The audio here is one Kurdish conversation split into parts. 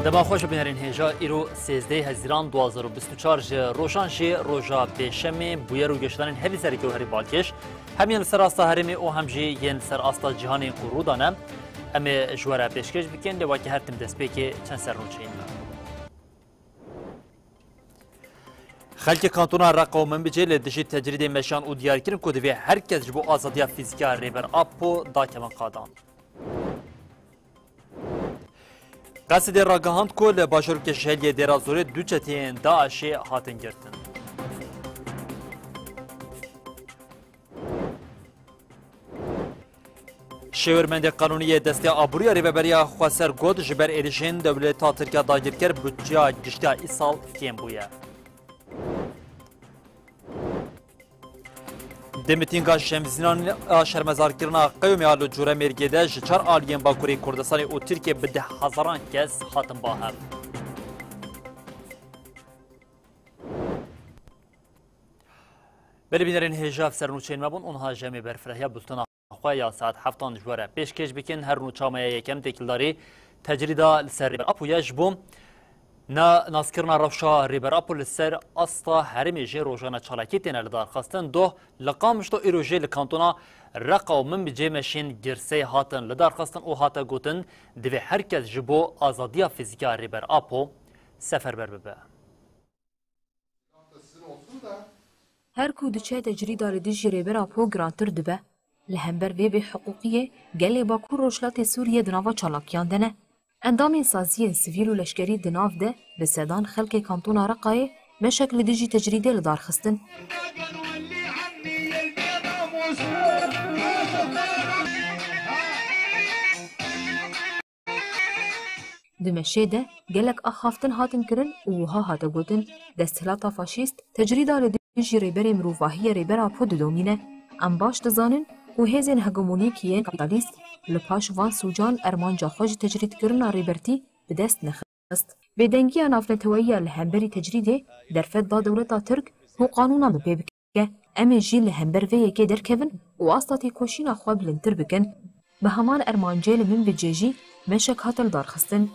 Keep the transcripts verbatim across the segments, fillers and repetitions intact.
Dema xweş bibînerên hêja, îro sêzdehê Hezîran du hazar û bîst û çar ji rojan jî roja pêşemê bûyer û geşedanên herî sereke û herî balkêş, hem yên li ser asta herêmê û hem jî yên li ser asta cîhanê ku rû dane. Em ê ji we re pêşkêş bikin, lê wekî her tim destpêkê çend sernûçeyên me. Xelkê Kantona Reqa û Minbicê li dijî tecrîdê meşiyan û diyar kirin ku divê her kes ji bo azadiya fîzîkî ya Rêber Apo dakevin qadan. Qesidê ragihand ku li bajarokê Şehliyê Dêra Zorê du çeteyên DAIŞê hatin girtin. Şêwirmendê qanûnî yê Destê Aborî ya Rêveberiya Xweser got, ji ber êrişên dewleta Tirk ya dagirker budceya giştî ya îsal kêm bûye. Di mitînga Şemzînan a şermezarkirina qewmê a li Curemêrgê de ji çar aliyên Bakurê Kurdistanê û Tirkiyê bi deh hezaran kes hatin ba hev. Belê bînerên hêja, ev sernûçeyên me bûn, û niha ji em ê berfirehîya bultena xwe ya saet heftan ji we re pêşkêş bikin. Her nûça me ya yekem têkildarî tecrîda li ser Rêber Apo ye. Ji bo na naskirina rewşa Rêber Apo li ser asta herêmê jî rojane çalakî têne lidarxistin. Doh li Qamişlo, îro jî li kantona Reqa û Minbicê meşên girseyê hatin lidarxistin û hate gotin, divê her kes ji bo azadiya fîzîkî ya Rêber Apo seferber bibe. Her ku diçe tecrîda li dijî Rêber Apo girantir dibe. Li hember vê bêhiqûqiyê gelê Bakur Rojhilatê Sûriyê di nava çalakiyan de ne. Endamên saziyên sivîl û leşkerî di nav de bi sedan xelkê Kantona Reqayê meşek li dijî tecrîdê li dar xistin. Di meşê de gelek axaftin hatin kirin û wiha hate gotin, desthilata faşîst tecrîda li dijî rêberê mirovahiyê Rêber Apo didomîne. Em baş dizanin ku hêzên hegemonîk yên kapîtalîst li paş van sûcan ermanca xwe ji tecrîdkirina rêbertî bi dest nexist. Bêdengiya navneteweyî ya li hemberî tecrîdê derfet da dewleta Tirk ku qanûnan bi pê bike. Em ê jî li hember vê yekê derkevin û asta têkoşîna xwe bilindtir bikin. Bi heman ermancê li Minbicê jî meşek hate lidarxistin.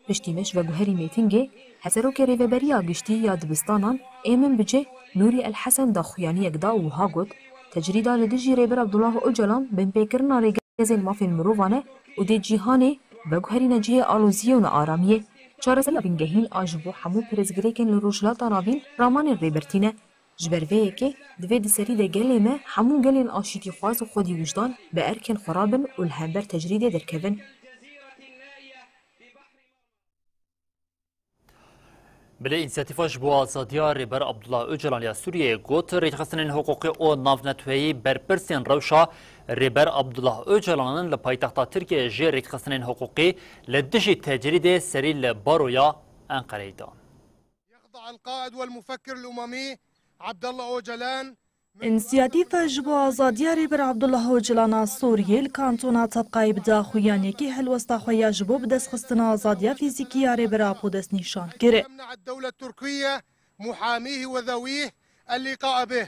Piştî meş veguherî mêtingê, Hevserokê Rêveberiya Giştî ya Dibistanan ê Minbicê Nûrî El Hesen daxuyaniyek da û wiha got, Tecrîda li dijî Rêber Abdullah Ocalan binpêkirina rêgezên mafên mirovan e û dê cîhanê veguherîne cihê aloziyê û nearamiyê. Çareseriya bingehîn a ji bo hemû pirsgirêkên li Rojhilata Navîn ramanên Rêbertî ne. Ji ber vê yekê divê di serî de gelê me hemû gelên aşîtîxwaz û xwedîwijdan bi erkên xwe rabin û li hember tecrîdê derkevin. Belê, Însiyatîfa ji bo Azadiya Rêber Abdullah Ocalan ya Sûriyeyê got, rêkxistinên hiqûqî û navneteweyî berpirsên rewşa Rêber Abdullah Ocalan in. Li paytexta Tirkiyeyê jî rêkxistinên hiqûqî li dijî tecrîdê serî li baroya Enqereyê dan. يخضع القائد والمفكر الأممي عبد الله أوجلان Însiyatîfa ji bo azadiya Rêber Abdullah Ocalan a Sûriyê li kantona Tebqayê bi daxuyaniyekî helwesta xwe ya ji bo bidestxistina azadiya fîzîkî ya Rêber Apo destnîşan kir. تمنع الدولة التركية محاميه وذويه اللقاء به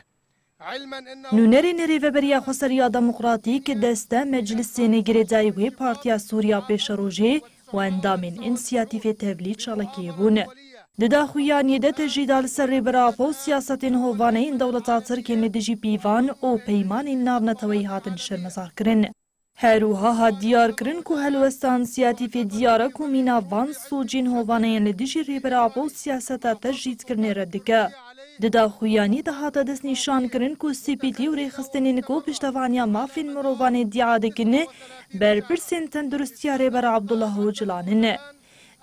علما أنه Nûnerên Rêveberiya Xweseriya Demokratîk, deste meclisên girêdayî wê Partiya Sûriya Pêşerojê û endamên Însiyatîfê Tevlî çalakiyê bûn. Di daxuyaniyê de tecrîda li ser Rêber Apo û siyasetên hovane yên dewleta Tirk yên li dijî pîvan û peymanên navneteweyî hatin şermezarkirin. Her wiha hat diyarkirin ku helwesta Însiyatîfê diyar e ku mîna van sûcên hovane yên li dijî Rêber Apo û siyaseta tecrîdkirinê red dike. Di daxuyaniyê de hate destnîşankirin ku C P T û rêxistinên ku piştevaniya mafên mirovan ê îdia dikin, berpirsên tenduristiya Rêber Abdullah Ocalan in.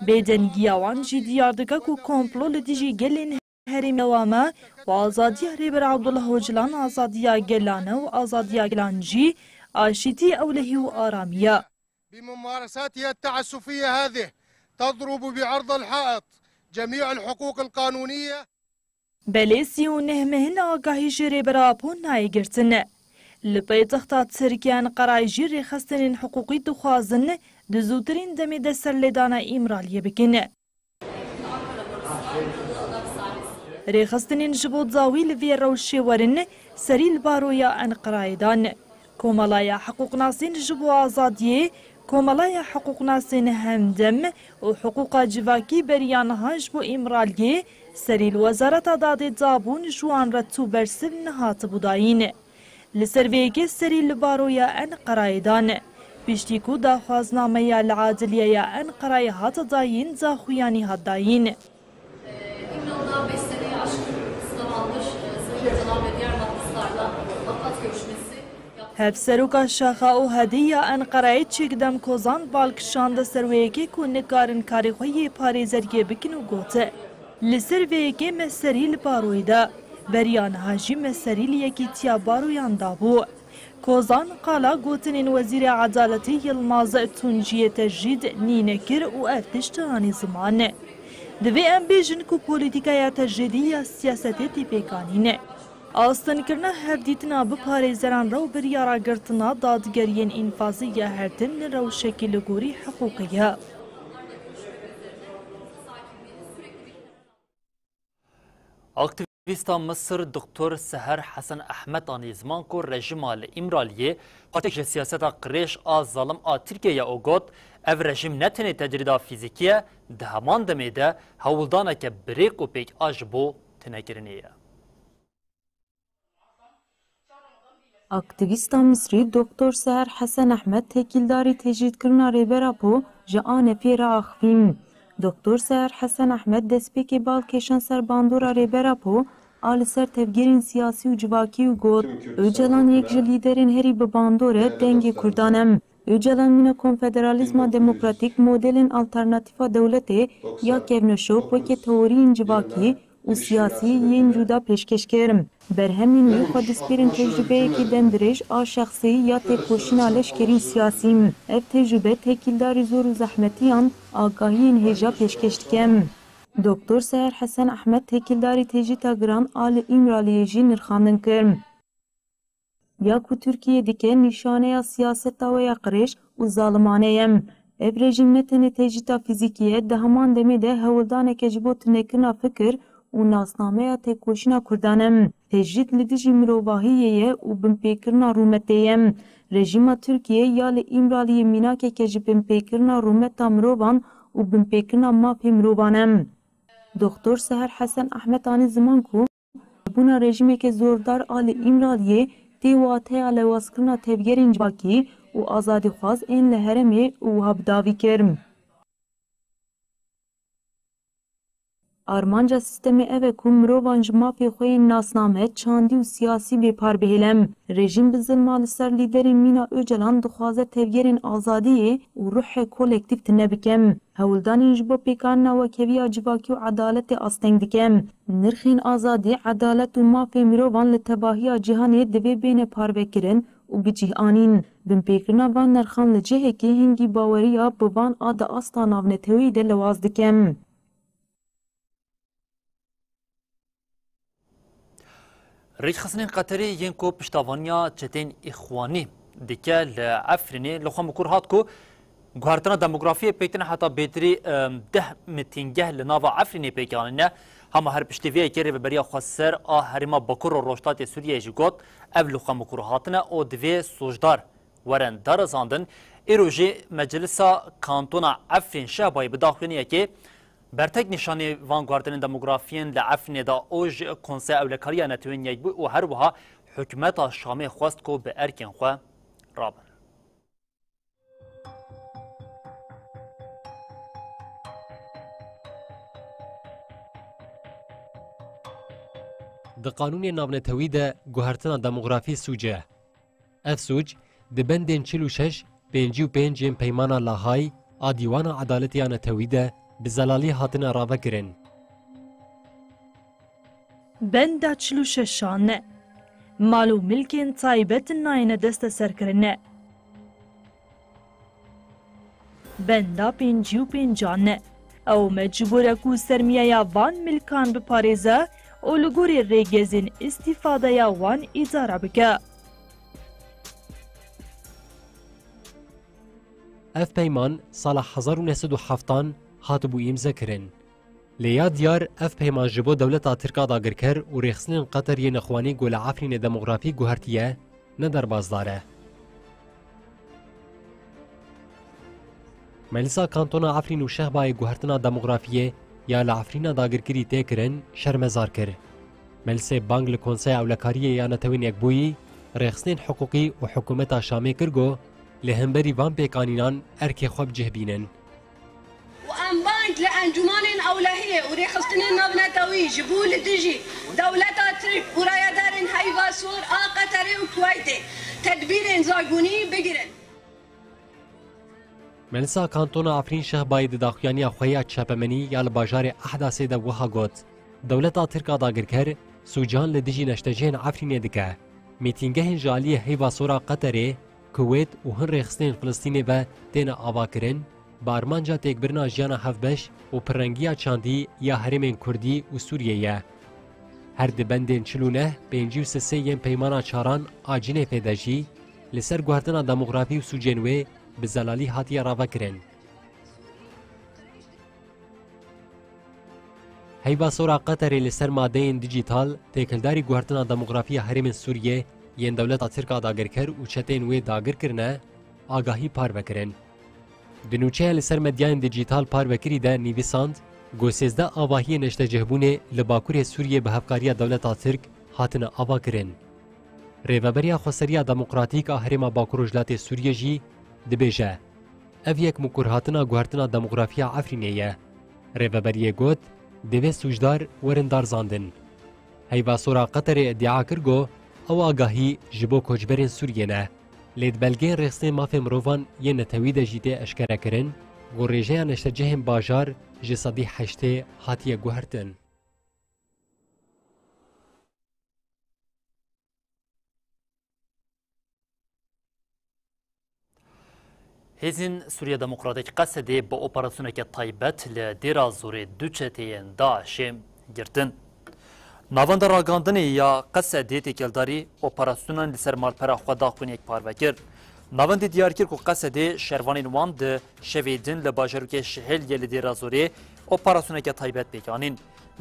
Bêdengiya wan jî diyar dike ku komplo li dijî gelên herêmê dewam e û azadiya Rêber Abdullah Ocalan azadiya gelan e û azadiya gelan jî aşîtî, ewlehî û aramî ye. بممارساتها التعسفية هذه تضرب بعرض الحائط جميع الحقوق القانونية. Belê sî û neh mehin agahî ji Rêber Apo nayê girtin. Li paytexta Tirkiye Enqerayê jî rêxistinên hiqûqî dixwazin di zûtirîn demê de serlêdana Îmraliyê bikin. Rêxistinên ji bo dawî li vê rewşê werin serî li baroya Enqerayê dan. Komeleya Hiqûqnasên ji bo Azadiyê, Komeleya Hiqûqnasên Hemdem û Hiqûqa Civakî beriya niha ji bo Îmraliyê serî li Wezareta Dadê dabûn, ji wan re tu bersiv nehatibû dayîn. Li ser vê yekê serî li baroya Enqerayê dan. Piştî ku daxwaznameya li Adiliyeya Enqerayê hate dayîn, daxuyanî hat dayîn. İmralı'da beş seneye aşkın zamandır, e, Sayın Öcalan ve diğer mahpuslarla avukat görüşmesi yaptı. Hevseroka Şaxa û Hedî ya Enqerayê Çêkdem Kozan bal kişande ser wê yekê ku nikarin karê xwe yê parêzeriyê bikin û got, Li ser vê yekê me serî li baroyê da. Beriya niha jî me serî li Yekîtiya Baroyan dabû. Kozan qala gotinên Wezîrê Edaletê Yilmaz Tunciyê tecrîd nîne kir û ev tişt anî ziman. Divê em bêjin ku polîtîkaya tecrîdî ya siyasetê tê pêkanîn. Astinkirina hevdîtina bi parêzeran re û biryara girtina dadgeriyên înfazî ya her tim li rewşekî li gorî hiqûqê ye. Aktivîsta Misir Doktor Seher Hesen Ehmed anî ziman ku rejîma li Îmraliyê parçeyek ji siyaseta qirêj a zalim a Tirkiyeyê ye û got, ev rejîm ne tenê tecrîda fîzîkî ye, di heman demê de hewldaneke bi rêk û pêk a ji bo tunekirinê ye. Aktîvîsta Misrî Doktor Seher Hesen Ehmed têkildarî tecrîdkirina Rêber Apo ji A N P'ê re axivîn. Doktor Seher Hesen Ehmed destpêkê bal kêşan ser bandora Rêber Apo a li ser tevgerên siyasî û civakî û got, Ocalan yek ji lîderên herî bi bandor e dengê Kurdan e. Ocalan mîna konfederalîzma demokratîk modelên alternatîfa dewletê ya kevneşop weke teoriyên civakî û siyasî yên cuda pêşkêş kir. Berhemên wî xwe dispêrin tecrûbeyekî demdirêj a şexsî ya têkoşîna leşkerî û siyasî. Ev tecrûbe têkildarî zor û zehmetiyan agahiyên hêja pêşkêş dike. Doktor Seher Hesen Ehmed têkildarî tecrîta giran a li Îmraliyê jî nirxandin kir. Ya ku Tirkiye dike nîşaneya siyaseta wê ya qirêj û zalimane ye. Ev rejîm ne tenê tecrîta fîzîkî ye, di heman demê de hewldaneke ji bo tunekirina fikir û nasnameya têkoşîna Kurdan e. Tecrîd li dijî mirovahiyê ye û binpêkirina rûmetê ye. Rejîma Tirkiye ya li Îmraliyê mînakeke ji binpêkirina rûmeta mirovan û binpêkirina mafê mirovan e. Doktor Seher Hesen Ehmed anî ziman ku bûna rejîmeke zordar a li Îmraliyê tê wateya lewazkirina tevgerên civakî û azadîxwaz ên li herêmê û wiha bi dawî kir. Armanca sîstemê ev e ku mirovan ji mafê xwe yên nasname, çandî û siyasî bê par bihêle. Rejîm bi zilma li ser lîderên mîna Ocalan dixwaze tevgerên azadiyê û ruhê kolektîf tune bike. Hewldanên ji bo pêkanîna wekheviya civakî û edaletê asteng dike. Nirxên azadî, edalet û mafê mirovan li tevahiya cîhanê divê bêne parvekirin û bi cih anîn. Binpêkirina van nirxan li cihekî hingî baweriya bi van a di asta navneteweyî de lewaz dike. Rêkxistinên Qeterê yên ku piştavaniya çeteyên Îxwanî dike li Efrînê li xwe mikur hat ku guhertina demografiyê pêk tine heta bêtirî, em, deh mitîngeh li nava Efrînê pêk anîne. Hema her piştî vê yekê rêveberiya xweser a herêma Bakur û Rojhilatê Sûriyeyê jî got, ev li xwe mikur hatine û divê sûcdar werin darizandin. Îro jî Meclisa Kantona Efrîn Şehbayê bi daxuyaniyekê bertek nîşanî van guhertinên demografiyên li Efrînê da û ji Konseya Ewlekariya Netewên Yekbûyî û her wiha hikûmeta Şamê xwest ku bi erkên xwe rabin. Di qanûnê navnetewî de guhertina demografî sûc e. Ev sûc di bendên çil û şeş, pêncî û pênc yên Peymana Lahayî a Dîwana Edaletê ya Netewî de bi zelalî hatine ravekirin. Benda çil û şeşan. Mal û milkên taybet nayêne desteserkirin. Benda pêncî û pêncan. Ew mecbûr e ku sermiyeya van milkan biparêze û li gorî rêgezên îstîfadeya wan îdare bike. Ev peyman sala hezar û neh sed û heftan hatibû îmzekirin. Lê ya diyar, ev peyman ji bo dewleta Tirk a dagirker û rêxistinên Qeter yên Îxwanî ku li Efrînê demografî guhertiye, ne derbasdar e. Melisa Kantona Efrîn û Şehbayê Guhertina Demografiyê ya li Efrîna dagirkirî tê kirin şermezar kir. Melisê bang li Konseya Ewlekariyê ya Netewên Yekbûyî rêxistinên hiqûqî û hikûmeta Şamê kir ku li hemberî van pêkanînan erkê xwe bi cih bînin. û em bang li encûmanên ewlehiyê û rêxistinên navnetewî ji bo li dijî dewleta Tirk û rayedarên Heyva Sor a Qeterê û Kuweytê tedbîrên zagûnî bigirin. Melisa Kantona Efrîn Şehbayê di daxuyaniya xwe ya çapemenî ya li bajarê Ehdasê de wiha got, Dewleta Tirk a dagirker sûcan li dijî neştecihên Efrînê dike. Mîtîngehên ji aliyê Heyva Sor a Qeterê, Kuwêt û hin rêxistinên Filistînê ve têne avakirin, bi armanca têkbirina jiyana hevbeş û pirrengiya çandî ya herêmên Kurdî û Sûriyê ye. Her di bendên çil û neh, pêncî û sisê yên Peymana Çaran a Cinêfê de jî li ser guhertina demografî û sûcên wê bi zelalî hatiye ravekirin. Heyva Sor a Qeterê li ser madeyên dîjîtal têkildarî guhertina demografiya herêmên Sûriyê yên dewleta Tirk a dagirker û çeteyên wê dagir kirine, agahî parve kirin. Di nûçeya li ser medyayên dîjîtal parvekirî de nivîsand, ku sêzdeh avahiyên neştecihbûnê li Bakurê Sûriyê bi hevkariya dewleta Tirk hatine avakirin. Rêveberiya Xweseriya Demokratîk a Herêma Bakur Rojhilatê Sûriyê jî dibêje, ev yek mikurhatina guhertina demografiya Efrînê ye. Rêveberiyê got, divê sûcdar werin darzandin. Heyva Sora Qeterê îdia kir ku ew agahî ji bo koçberên Sûriyê ne. Lê di belgeyên Rêxistinên Mafê Mirovan yên Netewî de jî tê eşkerekirin ku rêjeya neştecihên bajar ji sedî heştê hatiye guhertin. Hêzên Sûriya Demokratîk, Qesedê, bi operasyoneke taybet li Dêra Zorê du çeteyên DAIŞê girtin. Navenda ragihandinê ya Qesedê têkildarî operasyonan li ser malpera Xwedahûnê parve kir. Navendê diyar kir ku Qesedê şervanên wan di şevê din li bajarokê Şihêliyê li Dêra Zorê operasyoneke taybet pêk anîn.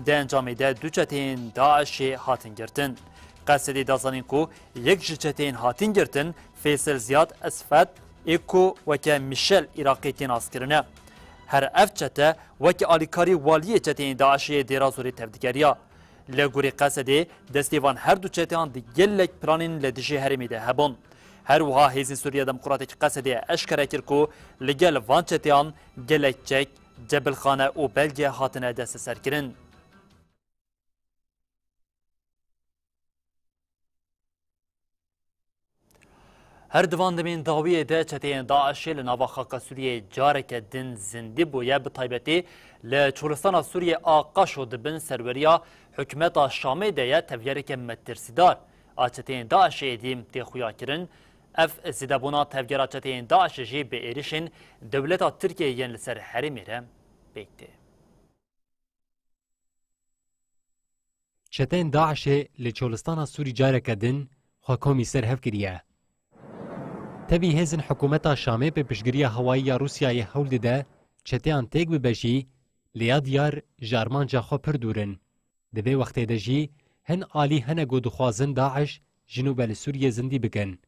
Di encamê de du çeteyên DAIŞê hatin girtin. Qesedê da zanîn ku yek ji çeteyên hatin girtin Feysel Ziyad Esfet ê ku weke Mîşel Iraqê tê naskirine. Her ev çete weke alîkarî waliyê çeteyên DAIŞê yê Dêra Zorê tevdigeriya. Li gorî Qesedê destê van her du çeteyan di gelek planên li dijî herêmê de hebûn. Her wiha Hêzên Sûriya Demokratîk Qesedê eşkere kir ku li gel van çeteyan gelek çek, cebilxane û belge hatine desteserkirin. Her di van demên dawiyê de çeteyên DAIŞê li nava xaka Sûriyeyê careke din zindî bûye, bi taybetî li çolistana Sûriyê a Qaşo di bin serweriya hikûmeta Şamê de ye, tevgereke metirsîdar a çeteyên DAIŞê êdî tê xuyakirin. Ev zêdebûna tevgera çeteyên DAIŞê jî bi êrişên dewleta Tirkiyeyê yên li ser herêmê re pêk tê. Çeteyên DAIŞê li çolistana Sûrî careke din xwe komî ser hev kiriye. Tevî hêzên hikûmeta Şamê bi piştgiriya hewayî ya Rûsyayê hewl dide çeteyan têk bibe jî, lê ya diyar ji armanca xwe pir dûr in. Di vê wextê de jî hin alî hene ku dixwazin DAIŞ ji nû ve li Sûriyê zindî bikin.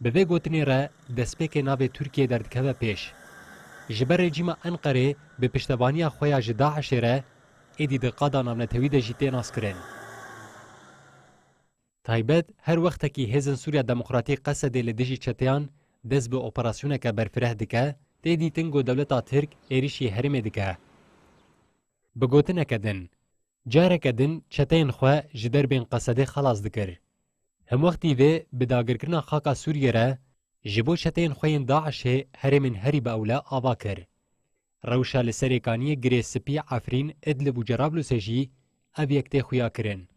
Bi vê gotinê re destpêkê navê Tirkiyê derdikeve pêş. Ji ber rejîma Enqerê bi piştevaniya xwe ya ji DAIŞê re êdî di qada navnetewî de jî tê naskirin. Taybet her wextekî Hêzên Sûriya Demokratîk Qesedê li dijî çeteyan dest bi operasyoneke berfireh dike, tê dîtin ku dewleta Tirk êrişî herêmê dike. Bi gotineke din, careke din çeteyên xwe ji derbên Qesedê xelas dikir. Hemwextî vê bi dagirkirina xaka Sûriyê re ji bo çeteyên xwe yên DAIŞê herêmên herî bi ewle ava kir. Rewşa li Serê Kaniyê, Girê Spî, Efrîn, Idlib û Cerablusê jî ev yek tê xuyakirin.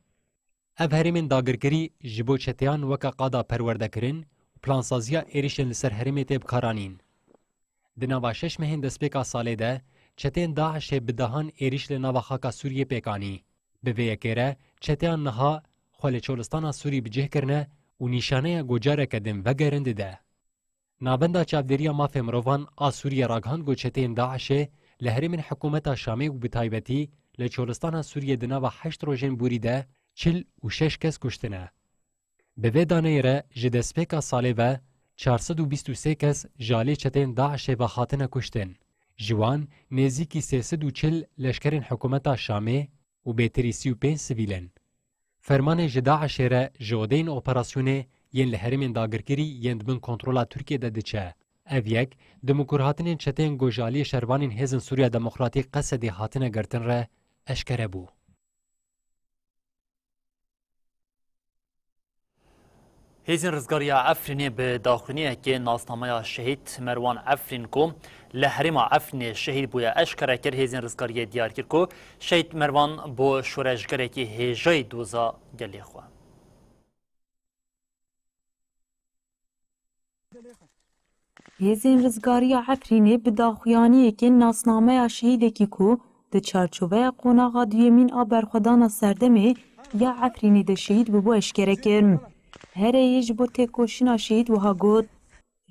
Ev herêmên dagirkirî ji bo çeteyan weke qada perwerdekirin û plansaziya êrişên li ser herêmê tê bikaranîn. Di nava şeş mehên destpêka salê de çeteyên DAIŞê bi dehan êrîş li nava xaka Sûriyê pêk anî. Bi vê yekê re çeteyan niha xwe li çolistana Sûrî bi cih kirine û nîşaneya ku careke din vegerin dide. Navenda Çavdêriya Mafê Mirovan a Sûriyê ragihand ku çeteyên DAIŞê li herêmên hikûmeta Şamê û bi taybetî li çolistana Sûriyê di nava heşt rojên borî de çil û şeş kes kuştine. Bi vê daneyê re ji destpêka salê ve çar sed û bîst û sê kes ji alî çeteyên DAIŞê ve hatine kuştin. Ji wan nêzîkî sê sed û çil leşkerên hikûmeta Şamê û bêtirî sî û pênc sivîl in. Fermanê ji DAIŞê re ji odeyên operasyonê yên li herêmên dagirkirî yên di bin kontrola Tirkiyê de diçe. Ev yek, di mikurhatinên çeteyên ku ji aliyê şervanên Hêzên Sûriya Demokratîk, Qesedê, hatine girtin re eşkere bû. Hêzên Rizgariya Efrînê bi daxuyaniyekê nasnameya Şehîd Merwan Efrîn ku li herêma Efrînê şehîd bûye eşkere kir. Hêzên Rizgariyê diyar kir ku Şehîd Merwan bû şoreşgerekî hêjayî doza gelê xwe. Hêzên Rizgariya Efrînê bi daxuyaniyekê nasnameya şehîdekî ku di çarçoveya qonaxa duyemîn a berxwedana serdemê ya Efrînê de şehîd bûbû eşkere kir. Herêyê ji bo têkoşîna şehîd wiha got,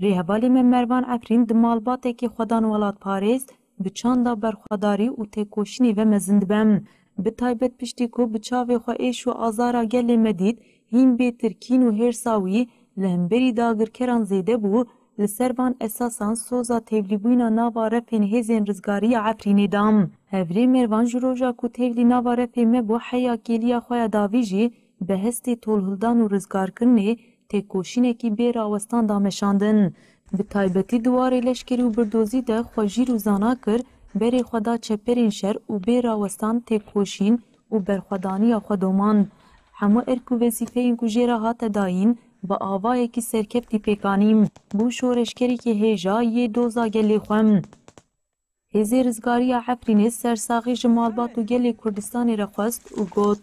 Rêhevalê me Mervan Efrîn di malbatekî xwedan welatparêz, bi çanda berxwedarî û têkoşînê ve mezin dibe. Bi taybet piştî ku bi çavê xwe êş û azara gelê me dît, hîn bêtir kîn û hêrsa wî li hemberî dagirkeran zêde bû, li ser van esasan soza tevlîbûyîna nava refên Hêzên Rizgariya Efrînê da. Hevrê Mervan ji roja ku tevlî nava refê me bû, heya kêliya xwe ya dawî jî bi hestê tolhildan û rizgarkirinê têkoşînekî bê rawestan da meşandin. Bi taybetî di warê leşkerî û birdozî de xwe jîr û zana kir, berê xwe da çeperên şer û bê rawestan têkoşîn û berxwedaniya xwe domand. Hemû erk û wezîfeyên ku jê re hate dayîn, bi avayekî serkeftî pêk anî. Bû şoreşgerekî hêja yê doza gelê xwe. Hêzê Rizgariya Efrînê sersaxî ji malbat û gelê Kurdistanê re xwest û got,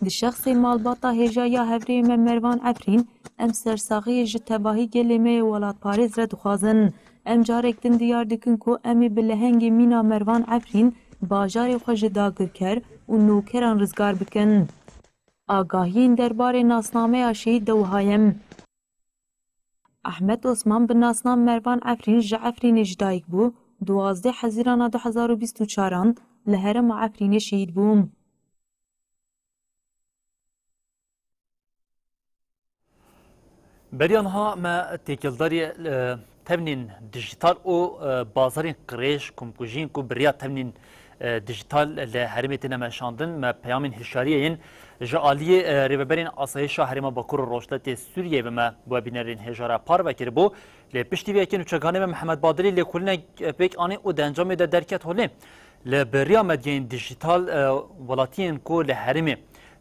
Di şexsê malbata hêja ya hevrêyê me Mervan Efrîn, em sersaxiyê ji tevahî gelê me yê welatparêz re dixwazin. Em carek din diyar dikin ku em ê bi lehengê mîna Mervan Efrîn bajarê xwe ji dagirker û nokeran rizgar bikin. Agahiyên derbarê nasnameya şehîd de wiha ye. Ahmet Osman bi nasnam Mervan Efrîn ji Efrînê ji dayik bû, duwazdeh Hezîrana du hezar û bîst û çaran li herêma Efrînê şehîd bû. Beriya niha me têkildarî, e, tevnên dijîtal û, e, bazarên qirêj, komkujiyên ku bi riya tevnên, e, dijîtal li herêmê têne meşandin, me peyamên hişyariyê yên ji aliyê, e, rêveberên asayîşa Herêma Bakur û Rojhilatê Sûriyeyê bi me, bi we bînerên hêja re parve kiribû. Lê piştî vê yekê nûçeganê me Mihemed Badilî lêkolînek, e, pêk anî û di encamê de derket holê. Li bi riya medyayên dijîtal, e, welatiyên ku li herêmê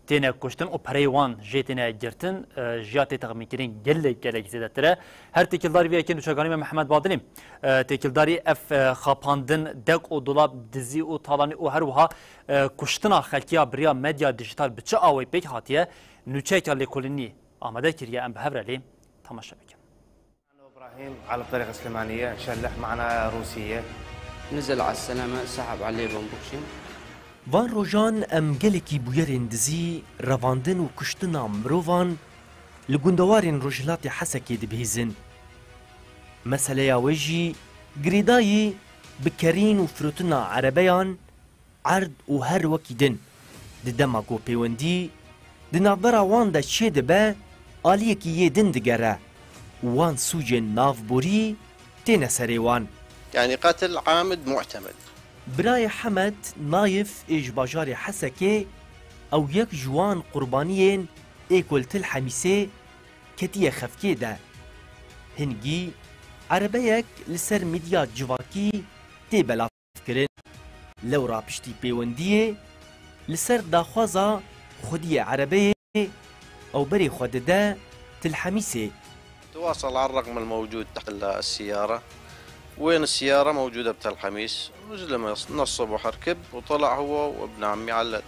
têne kuştin û pereyê wan jê têne girtin, e, jiya tê texmînkirin gelek, gelek zêdetir e. Her têkildarî vê yekê nûçeganî me Mihemed Badilî, e, têkildarî ev, e, xapandin, dek û dolab, dizî û talanî û her wiha, e, kuştina xelkiya bi riya medya dijîtal bi çi awayî pêk hatiye, nûçeyeke lêkolînî amade kiriye, em bi hev re lê temaşe bikin. أنا إبراهيم على الطريقة السليمانية، شلح معناها روسية. نزل على السلامة، سحب عليه بمبوكشن. Van rojan em gelekî bûyerên dizî, revandin û kuştina mirovan li gundewarên Rojhilatê Hesekê dibihîzin. Meseleya wê jî girêdayî bi kerîn û firotina erebeyan, erd û her wekî din. Di dema ku pêwendî di navbera wan de çêdibe, aliyekî yê din digere û wan sûcên navborî têne serê wan. يعني قتل عامد معتمد. Birayê Hemed Nayif ê ji bajarê Hesekê, ew yek ji wan qurbaniyên ê ku li Til Hemîsê ketiye xefkê de. Hingî erebeyek li ser medya civakî tê belav kirin. Lewra piştî pêwendiyê li ser daxwaza xwediyê erebeyê ew berê xwe dide Til Hemîsê. تواصل على الرقم الموجود تحت السيارة. وين السيارة؟ موجودة بتل حميس. وزلمة نص الصبح ركب وطلع هو وابن عمي على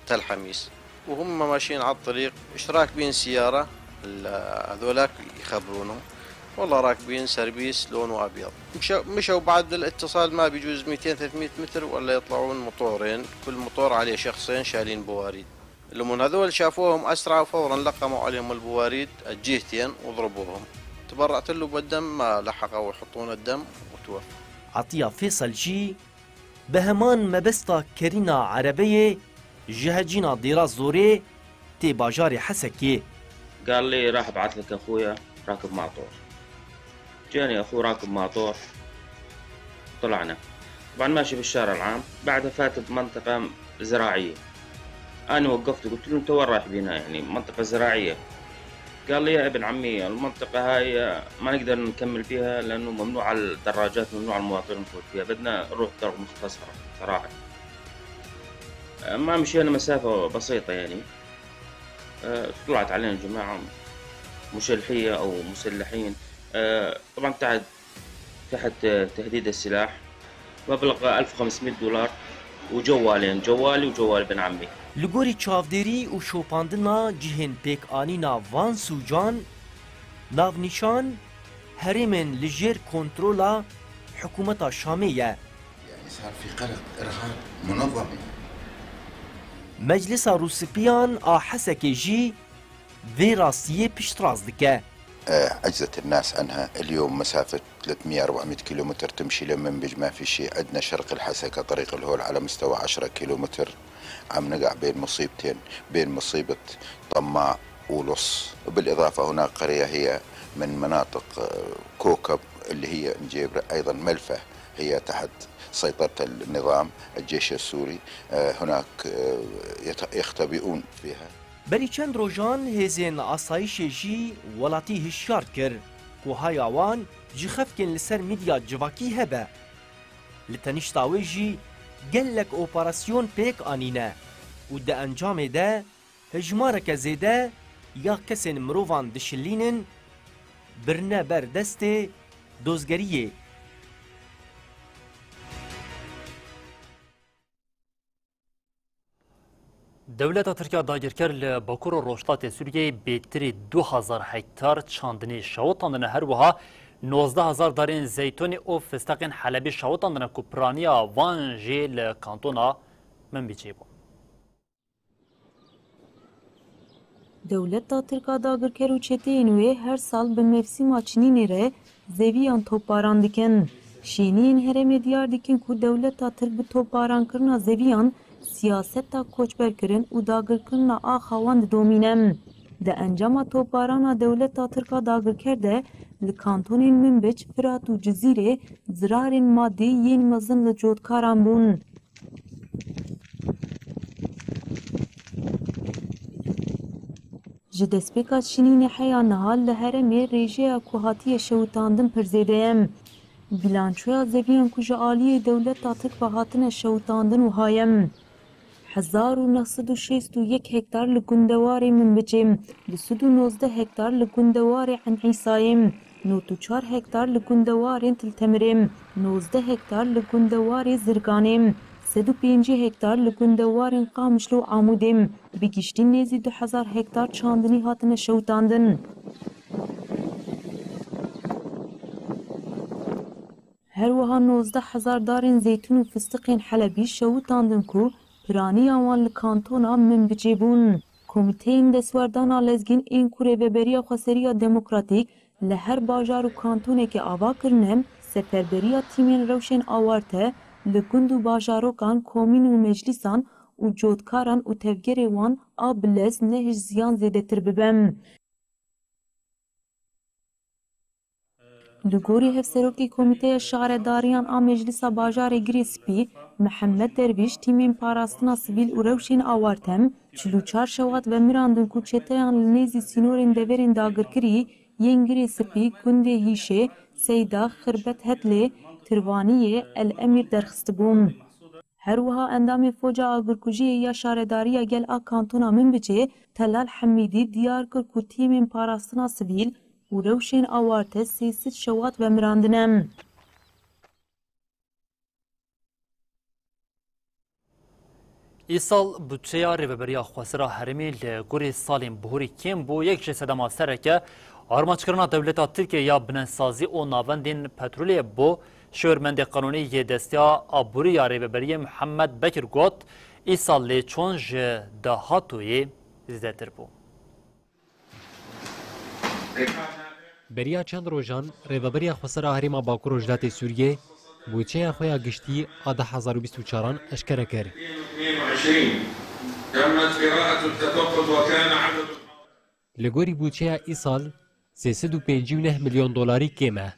تل حميس. وهم ماشيين على الطريق، مش راكبين سيارة، ال-، هذولاك يخبرونهم. والله راكبين سربيس لونه أبيض. مشوا، مشوا بعد الاتصال ما بيجوز ميتين ثلاثمية متر ولا يطلعون مطورين، كل مطور عليه شخصين شايلين بواريد. المهم هذول شافوهم أسرعوا فورا لقموا عليهم البواريد الجهتين وضربوهم. تبرعت له بالدم، ما لحقوا يحطون الدم وتوفى. Etiya Fêsel jî bi heman mebesta kerîna erebeyê ji hecîna Dêra Zorê tê bajarê Hesekê. قال لي: "راح ابعث لك اخويا راكب ماطور". جاني اخوه راكب ماطور، طلعنا. طبعًا ماشي بالشارع العام، بعدها فاتت منطقة زراعية. أنا وقفت وقلت له: "أنت وين رايح بينا؟ يعني منطقة زراعية." قال لي: "يا ابن عمي، المنطقة هاي ما نقدر نكمل فيها لأنه ممنوع على الدراجات، ممنوع على المواطنين نفوت فيها، بدنا نروح طرق مختصرة صراحة." ما مشينا مسافة بسيطة يعني. آه، طلعت علينا جماعة مشلحية أو مسلحين. آه، طبعًا تحت، تحت، آه، تهديد السلاح. مبلغ ألف وخمسمية دولار وجوالين، جوالي وجوال ابن عمي. Li gorî çavdêrî û şopandina cihên pêkanîna van sûcan, navnîşan herêmên li jêr kontrola hikûmeta Şamê ye. يعني صار في قلق إرهاب منظم. Meclisa Rûspiyan a Hesekê jî vê rastiyê piştrast dike. آه، عجزت الناس عنها. اليوم مسافة ثلاثمية أربعمية كيلومتر تمشي لمنبج، ما في شيء. عندنا شرق الحسكة طريق الهول على مستوى عشرة كيلومتر. عم نقع بين مصيبتين، بين مصيبة طماع ولص. وبالإضافة هناك قرية هي من مناطق، آه، كوكب اللي هي مجيبرة، أيضًا ملفة هي تحت سيطرة النظام، الجيش السوري. آه، هناك، آه، يت-، يختبئون فيها. Berî çend rojan hêzên asayişê jî welatî hişyar kir ku haya wan ji xefkên li ser medya civakî hebe. Li tenişta wê jî gelek operasyon pêk anîne û di encamê de hejmareke zêde ya kesên mirovan dişilînin, birine ber destê dozgeriyê. Dewleta Tirk ya dagirker li bakur û rojhilatê Sûriyeyê bêtirî du hezar hektar çandinî şewitandine, her wiha nozdeh hezar darên zeytûnê û fisteqên Helebî şewitandine ku piraniya van jî li kantona Minbicê bû. Dewleta Tirk a dagirker û çeteyên wê her sal bi mevsîma çinînê re zeviyan topbaran dikin. Şêniyên herêmê diyar dikin ku dewleta Tirk bi topbarankirina zeviyan siyaseta koçberkirin û dagirkirina axa wan didomîne. Di encama topbarana dewleta Tirk a dagirker de li kantonên Minbic, Firat û Cizîrê zirarên madî yên mezin li cotkaran bûn. Ji destpêka şinînê heya niha li herêmê rêjeya ku hatiye şewitandin pir zêde ye. Bîlançoya zeviyan ku ji aliyê dewleta Tirk ve hatine şewitandin wiha ye. Hezar û neh sed û şêst û yek hektar li gundewarê Minbicê, du sed û nozdeh hektar li gundewarê Eyn Îsayê, nod û çar hektar li gundewarên Til Temirê, nozdeh hektar li gundewarê Zirganê, sed û pêncî hektar li gundewarên Qamişlo û Amûdê, bi giştî nêzî du hezar hektar çandinî hatine şewitandin. Her wiha nozdeh hezar darên zeytûn û fistiqên Helebî şewitandin ku piraniya wan li kantona Minbicê bûn. Komîteyên destwerdana lezgîn ên ku Rêveberiya Xweseriya Demokratîk li her bajar û kantonekê ava kirine, seferberiya tîmên rewşên awarte li gund û bajarokan, komîn û meclîsan û cotkaran û tevgerê wan a bi lez ne ji ziyan zêdetir bibe. Li gorî Hevserokê Komîteya Şaredariyan a Meclisa Bajarê Girê Spî, Mihemed Dervîş, tîmên parastina sivîl û rewşên awarte, çil û çar şewat vemirandin ku çeteyan li nêzî sînorên deverên dagirkirî yên Girê Spî, gundê Hîşê, Seyda, Xirbet Hetlê, Tirvaniyê, El Emîr derxistibûn. Her wiha endamê Foca Agirkujiyê ya Şaredariya Gel a Kantona Minbicê, Telal Hemîdî, diyar kir ku tîmên parastina sivîl û rewşên awarte sê sed şewat vemirandine. Îsal budçeya Rêveberiya Xwesera Herêmê li gorî salên bihurî kêm bû, yek ji sedema sereke armaçkirina dewleta Tirkiyê ya binesazî û navendên petrolê bû. Şêwirmendê qanûnî yê Desteya Aborî ya Rêveberiyê Mihemed Bekir got, îsal lêçûn ji dahatûyê zêdetir bû. Beriya çend rojan Rêveberiya Xwesera Herêma Bakur Rojhilatê Sûriyê bûçeya xwe ya giştî a du hezar û bîst û çaran eşkere kir. Li gorî bûçeya îsal sê sed û pêncî û neh milyon dolarî kêm e.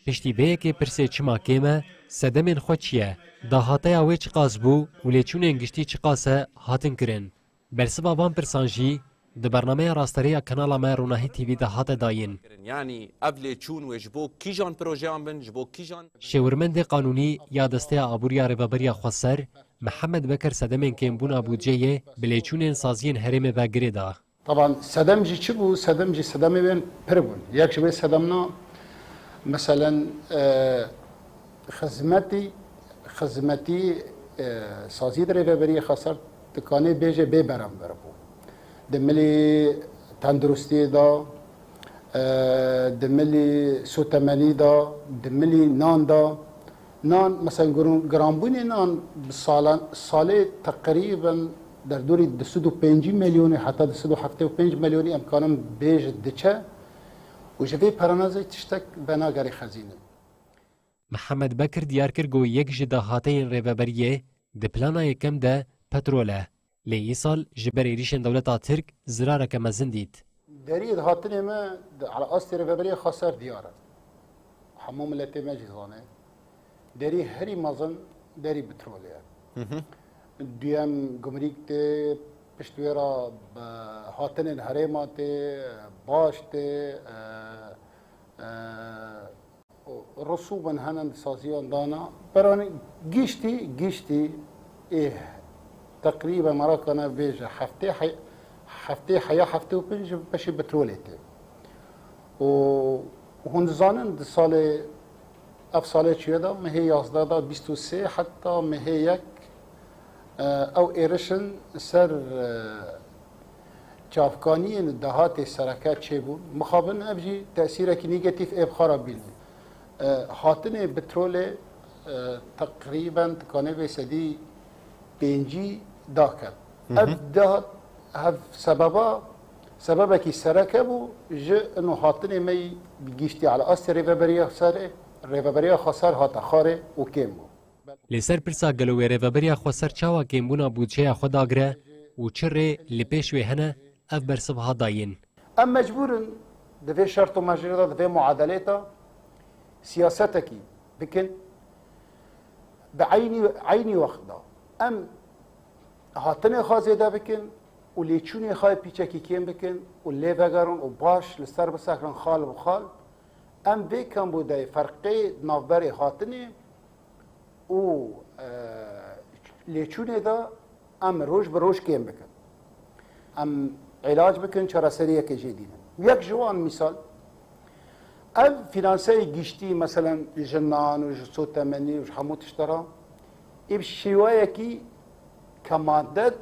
Piştî vê yekê pirsê çima kêm e, sedemên xwe çi ye, dahateya wê çiqas bû û lêçûnên giştî çiqas e hatin kirin. Bersiva van pirsan jî di bernameya rasterê ya kanala me Ronahî T V de hate dayîn. Yanî ev lêçûn wê ji bo kîjan projeyan bin, ji bo kîjan Şêwirmendê qanûnî ya Desteya Aboriya Rêveberiya Xweser, Mihemed Bekir sedemên kêmbûna budceyê bi lêçûnên saziyên herêmê ve girê da. Taban sedem jî çi bû? Sedem jî sedemê bên pir bûn. Yek ji wê sedemna meselen e, xizmetî, xizmetî e, sazî di rêveberiyê xeser dikanê bêje bê beramber bû. Di milî tenduristiyê de, e, di milî sotemenî de, di milî nan de, nan, mesela giran-, giranbûnê nan bi salan, salê teqrîben derdorî du sed û pêncî milyonê heta du sed û heftê û pênc milyonê em kanin bêj diçe û ji vê peranazê tiştek venagerê xezînin. Mihemed Bekir diyar kir ku yek ji dahateyên rêveberiyê di plana yekem de petrol e. Lê îsal ji ber êrîşên dewleta Tirk zirareke mezin dît. Deriyê di hatinê me di astê rêveberiya xweser diyar e. Hemû miletê me jî zane. Derî herî mezin derî petrolê ye. Duyem gumrîk tê, pişt wê re bi hatinên herêma tê, baş tê, e, e, û risûbin hene di saziyan dana. Beranî giştî, giştî ê teqrîben meraka ne bêje heftê hey-, heftê heya heftê û pênc ji beşê petrolê tê. Û hûn dizanin di salê, ev salê çûye de mehê yazdeh de bîst û sê heta mehê yek e, ew êrişin ser e, çavkaniyên dahatê sereke çêbûn. Mixabin ev jî tesîrekî negatîf ê bi xwe re bînin. E, hatinê petrolê e, teqrîben dikanê vê sedî pêncî daket. Ev dahat, ev sebeba, sebebekî sereke bû ji ino hatinê me yî bi giştî ala astê rêveberiya serê, rêveberiya xweser hate xwarê û kêm bû. Li ser pirsa gelo wê rêveberiya xweser çawa kêmbûna budceya xwe dagire û çi rê li pêş wê hene, ev bersiv hat dayîn. Em mecbûr in di vê şert û mecrê de, di vê muadelê de siyasetekî bikin. Bi eynî, eynî wext de em hatinê xwe zêde bikin û lêçûnê xwe pîçekî kêm bikin û lê vegerin û baş li ser bisekrin xal bi xal. Em vê kembûdeyê ferqê navberê hatinê û e, lêçûnê de em roj bi roj kêm bikin. Em îlac bikin, çareseriyekê jê dînin. Yek ji wan mîsal, ev fînanseyê giştî, meselen ji nan û ji sotemenî û ji hemû tişte re, ê bi şêweyekî ke made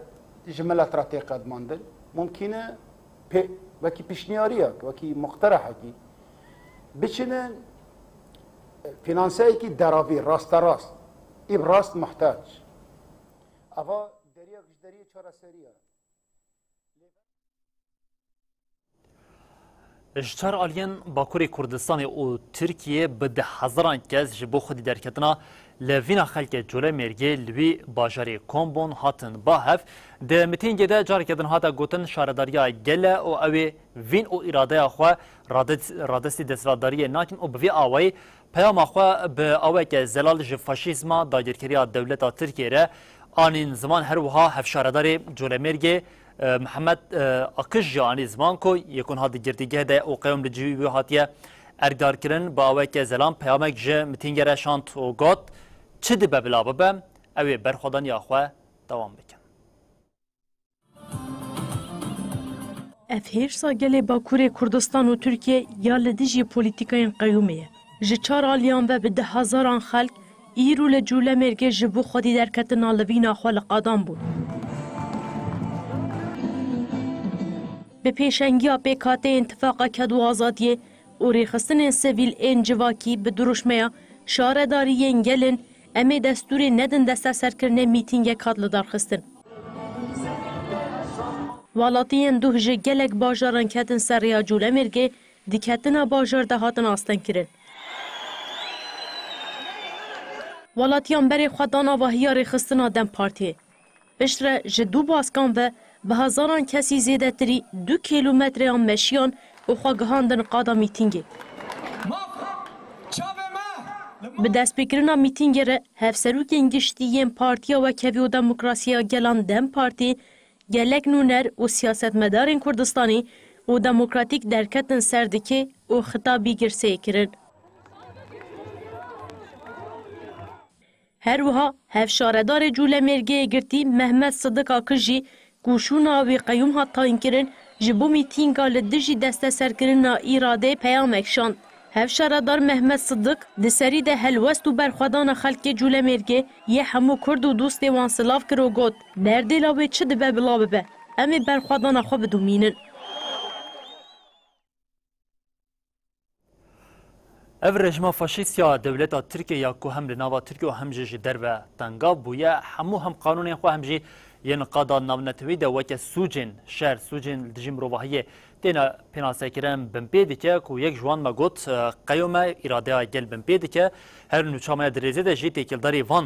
ji milet re tê qedmandin, mumkîn e pê, wekî pişniyariyek, wekî muqterehekî, biçine fînanseyekî deravî, rasterast, î bi rast muhtac. Eva deriyek ji deriyê çareserî ye. Ji çar aliyên Bakurê Kurdistanê û Tirkiyê bi deh hezaran kes ji bo xwedî derketina levîna xelkê Colemêrgê li wî bajarê Kombon hatin ba hev. Di mitîngê de careke din hate gotin, şaredariya gel e û ew ê vîn û îradeya xwe rades-, radestî desthilatdariyê nakin û bi vî awayî peyama xwe bi aweke zelal ji faşîzma dagirkeriya dewleta Tirkiyê re anîn ziman. Her wiha hevşaredarê Colemêrgê, e, Mihemed, e, Akiş jî anî ziman ku yekûn hat di girtîgeh de û qeyûm li cihî wî hatiye erkdarkirin, bi aweke zelan peyamek ji mitîngê re şand û got, çi dibe bila bibe, ew ê berxwedaniya xwe dewam bikin. Ev hêrsa gelê Bakurê Kurdistan û Tirkiye ya li dijî polîtîkayên qeyûmê ye. Ji çar aliyan ve bi deh hezaran xelk îro li Colemêrgê ji bo xwedî derketina livîna xwe li qadan bûn. Bi pêşengiya pêkhateyên Tifaqa Ked û Azadiyê û rêxistinên sivîl ên civakî bi dirûşmeya Şaredarî yên Gelên Em ê destûrê nedin desteserkirinê mîtîngek hat lidarxistin. Welatiyên duh ji gelek bajaran ketin ser rêya Colemêrgê, di ketina bajar de hatin astengkirin. Welatiyan berê xwe dan avahiya rêxistina DEM Partiyê. Piştre ji du baskan ve bi hezaran kesî zêdetirî du kîlometreyan meşiyan û xwe gihandin qada mîtîngê. Maf hak, çavê me Bi destpêkirina mîtîngê re hevserokên giştî yên Partiya Wekhevî û Demokrasiya Gelan DEM Partî, gelek nûner û siyasetmedarên Kurdistanê û demokratîk derketin ser dikê û xitabî girseyê kirin. Her wiha hevşaredarê Cûlemêrgê Yekgirtî Mehmet Sidik Akij jî ku şûna wî qeyûm hat tayînkirin, ji bo mîtînga li dijî desteserkirina îradeyê peyamek şand. Hevşaredar Mehmet Sidik di serî de helwest û berxwedana xelkê Cûlemêrgê yê hemû Kurd û dostê wan silav kir û got, Berdêla wê çi dibe bila bibe, em ê berxwedana xwe bidomînin. Ev rejîma faşîst ya dewleta Tirkiyê ya ku hem li nava Tirkiye û hem jî ji derve tengav bûye, hemû hem qanûnên xwe hem jî yên qada navnetewî de weke sûcên şer, sûcên li dijî mirovahiyê têne pênasekirin binpê dike ku yek ji wan me got, e, qeyûme îradeya gel binpê dike. Her nûça me ya di rêzê de jî têkildarî van,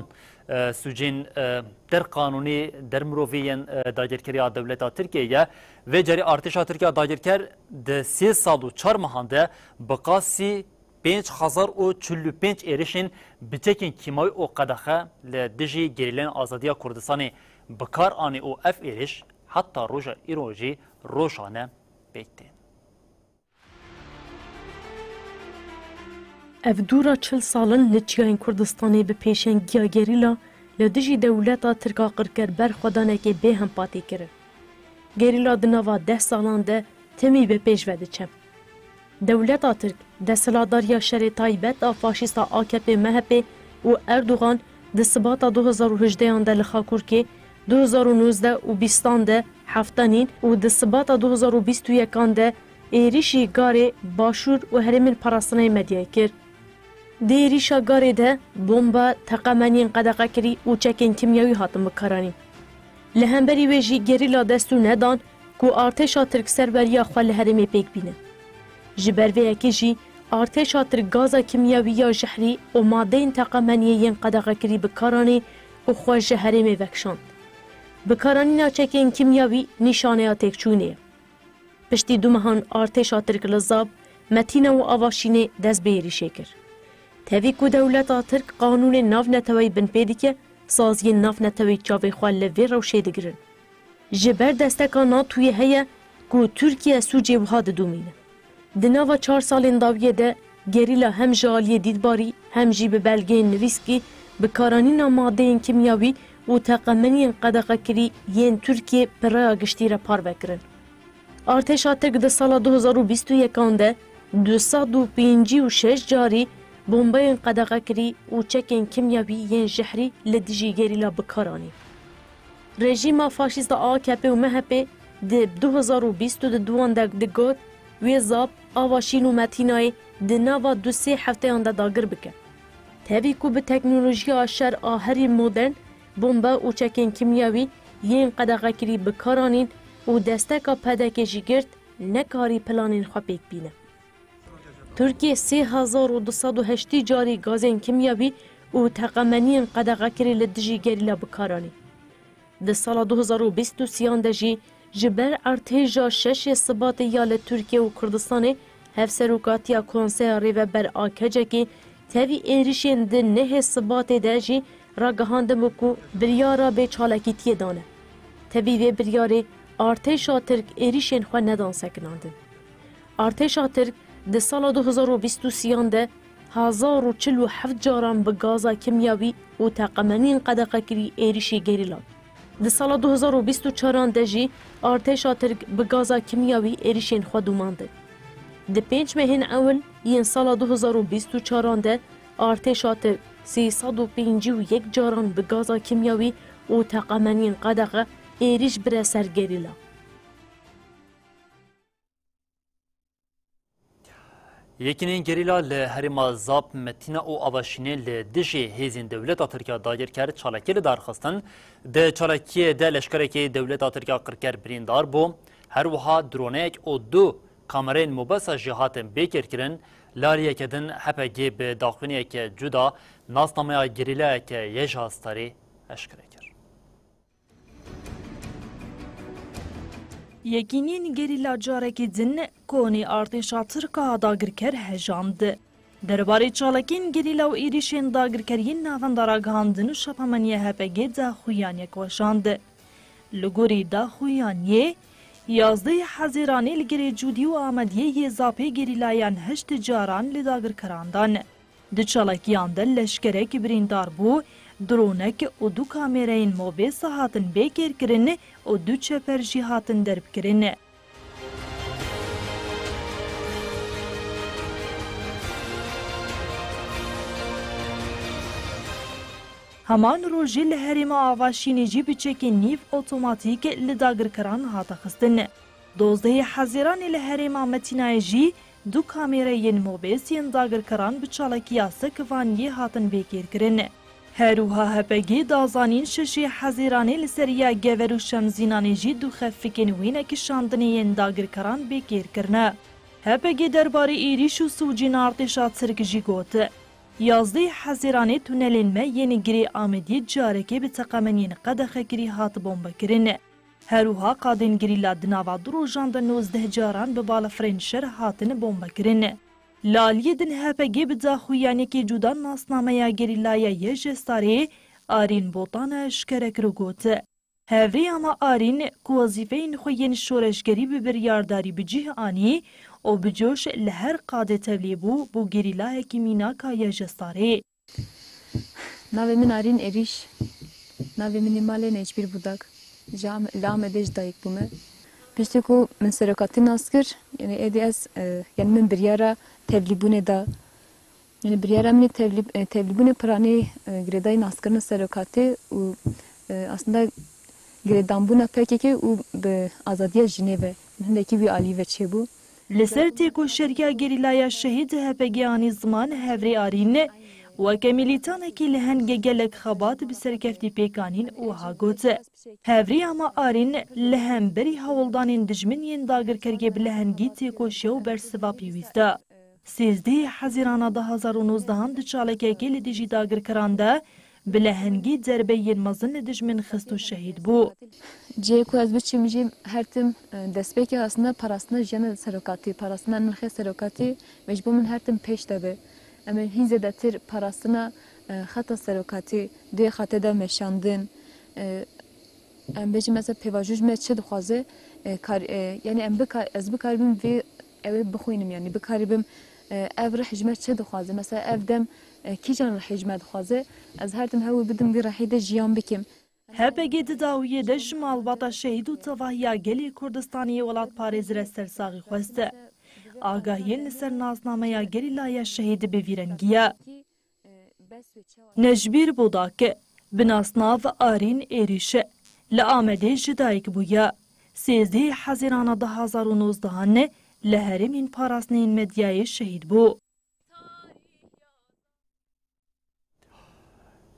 e, sûcên, e, der qanûnî, der mirovî yên, e, dagirkeriya dewleta Tirkiyê ye. Vê carî artêşa Tirkiya dagirker di sê sal û çar mehan de bi qasî pênc hezar û çil û pênc êrişên bi çekên kîmawî û qedexe li dijî gerîlên azadiya Kurdistanê bi kar anî û ev êriş heta roja îro jî rojane pêk tên. Ev dûra çil sal in li çiyayên Kurdistanê bi pêşengiya gerîla li dijî dewleta Tirk a qirker berxwedanekê bêhempatî kirin. Gerîla di nava deh salan de timî bi pêş ve diçe. Dewleta Tirk, desthilatdariya şerê taybet a faşîsta A K P M H P û Erdogan di Sibata du hezar û hejdehan de li Xakurkê, du hezar û nozdeh û bîstan de hefta nîn û di Sibata du hezar û bîst û yekan de êrişî garê Başûr û herêmên parastinayê Medyayê kir. Di êrîşa garê de bomba, teqemeniyên qedexekirî û çekên kîmyawî hatin bikaranîn. Li hemberî wê jî gerîla destû nedan ku artêşa Tirk serweriya xwe li herêmê pêk bîne. Ji ber vê yekê jî artêşa Tirk gaza kîmyawî ya jehrî û madeyên teqemeniyê yên qedexekirî bi kar anî û xwe ji herêmê vekişand. Bikaranîna çekên kîmyawî nîşaneya têkçûnê ye. Piştî du mehan artêşa Tirk li Zap, Metîna û Avaşînê dest bi êrîşê kir. Tevî ku dewleta Tirk qanûnên navneteweyî binpê dike, saziyên navneteweyî çavê xwe li vê rewşê digirin. Ji ber desteka NATOyê heye ku Tirkiye sûcê wiha didomîne. Di nava çar salên dawiyê de gerîla hem ji aliyê dîtbarî hem jî bi belgeyên nivîskî bikaranîna madeyên kîmyawî û teqemeniyên qedexekirî yên Tirkiyê bi raya giştî re parve kirin. Artêşa Tirk di sala du hezar û bîst û yekan de du sed û pêncî û şeş carî bombayên qedexekirî û çekên kîmyawî yên jehrî li dijî gerîla bi kar anî. Rejîma faşîst a A K P û M H P di du hezar û bîst û duan de digot, wê Zap, Avaşîn û Metînayê di nava du sê hefteyan de dagir bike. Tevî ku bi teknolojiya şer a herî modern, bombe û çekên kîmyawî yên qedexekirî bi kar anîn û desteka P D K jî girt, nekarî planên xwe pêk bîne. Tirkiye sê hezar û du sed û heştî carî gazên kîmyawî û teqemeniyên qedexekirî li dijî gerîla bi kar anî. Di sala du hezar û bîst û sêyan de jî ji ber artêşa şeşê Sibatê ya li Tirkiye û Kurdistanê Hevserokatiya Konseya Rêveber a KCKê tevî êrişên di nehê Sibatê de jî ragihandibû ku biryara bêçalakîtiyê dane. Tevî vê biryarê artêşa Tirk êrişên xwe nedan sekinandin. Artêşa Tirk di sala du hezar û bîst û sêyan de hezar û çil û heft caran bi gaza kîmyawî û teqemeniyên qedexekirî êrişî gerîlan. Di sala du hezar û bîst û çaran de jî artêşa Tirk bi gaza kîmyawî êrişên xwe domandin. Di pênc mehên ewil yên sala du hezar û bîst û çaran de artêşa Tirk sê sed û pêncî û yek caran bi gaza kîmyawî û teqemeniyên qedexe êrîş bire ser gerîla. Yekîneyên gerîla li herêma Zap, Metîna û Avaşînê li dijî hêzên dewleta Tirk ya dagirker çalakî li dar xistin. Di çalakiyê de leşkerekî dewleta Tirk ya qirker birîndar bû. Her wiha droneyek û du kamereyên mobesa jî hatin bêkêrkirin. Li aliyeke din H P G bi daxuyaniyeke cuda nasnameya gerîlayeke YJA Starê eşkere kir. Yekînîn gerîla carekî din konê artêşa Tirk a dagirker hejand. Derbarê çalakiyên gerîla û êrîşên dagirkeriyên navenda ragihandin û şapameniya H P G daxuyaniyek weşand. Li gorî daxuyaniyê, yazdehê Hezîranê li girê Cûdî û Amediyê yê zapê gerîlayan heşt caran li dagirkeran dan. Di çalakiyan de leşkerek birîndar bû, dronek û du kamêreyên mobês hatin bêkêrkirin û du çeper jî hatin derbkirin. Heman rojê li herêma Avaşînê jî biçekên nîv otomatîk li dagirkeran hate xistin. Dozdehê Hezîranê li herêma Metînayê jî du kamêreyên mobês yên dagirkeran bi çalakiya sekivaniyê hatin bêkêrkirin. Her wiha H P G da zanîn, şeşê Hezîranê li ser ya Gever û Şemzînanê jî du xefikên wêne kişandinê yên dagirkeran bêkêr kirine. H P G derbarê êrîş û sûcên artêşa Tirk jî got, yazdehê Hezîranê tunelên me yên girê Amediyê carekê bi teqemeniyên qedexekirî hat bombekirin. Her wiha qadên gerîla di nava du rojan de nozdeh caran bi balafirên şer hatine bombekirin. Li aliyê din H P G bi daxuyaniyekê cuda nasnameya gerîlaya Y J Starê Arîn Botana eşkere kir û got, hevrêya me Arîn ku wezîfeyên xwe yên şoreşgerî bi biryardarî bi cih anî û bi coş li her qadê tevlî bû, bû gerîlayekî mînak a Y J Starê. Navê min Arîn Êrîş. Navê min ê malê Necbîr Budak. Ji Am-, li Amedê ji dayik bûme. Piştî ku min serokatî nas kir, yanî êdî ez, e, yanî min biryara tevlîbûnê da. Yanî biryara min ê tevlî-, e, tevlîbûnê piranî, e, girêdayî naskirina serokatî û, e, aslında girêdanbûna P K K û bi azadiya jinê ve hindekî wî alî ve çêbû. Li ser têkoşeriya gerîlaya şehîd H P G anî ziman hevrê Arîn, weke milîtanekî li hengê gelek xebat bi serkeftî pêk anîn û wiha got, hevrêya me Arîn li hemberî hewldanên dijmin yên dagirkeriyê bi lehengî têkoşiya û bersiva pêwîst e. Sêzdehê Hezîrana du hazar û nozdehan di çalakiyekê li dijî dagirkeran de bi lehengî derbeyên mezin li dijmin xist û şehîd bû. Cihê ku ez biçim jî her tim, e, destpêkê aslında parastina jiyana serokatî, parastina nirxê serokatî ve ji bo min her tim pêş de be. Em ê hîn zêdetir parastina, e, xeta serokatî, duyê xetê de meşandin, e, em bêjin mesela pêvajo ji me çi dixwaze, e, kar-, e, yanî em bika-, ez bikaribim vê ew ê bixwînim, yanî bikaribim, e, ev rih ji me çi dixwaze? Mesela ev dem, e, kîjan rihê ji me dixwaze? Ez her tim hewl bidim vî rihê de jiyan bikim. H P G di dawiyê de ji malbata şehîd û tevahiya gelê Kurdistanê yê welatparêz re sersaxî xwest. Agahiyên li ser nasnameya gerîlaya şehîd bi vî rengî ye. Necbîr Bodak, bi nasnav Arîn Êrîş, li Amedê ji dayik bûye. Sêzdehê Hezîrana du hazar û nozdehan li herêmên parastinên Medyayê şehîd bû.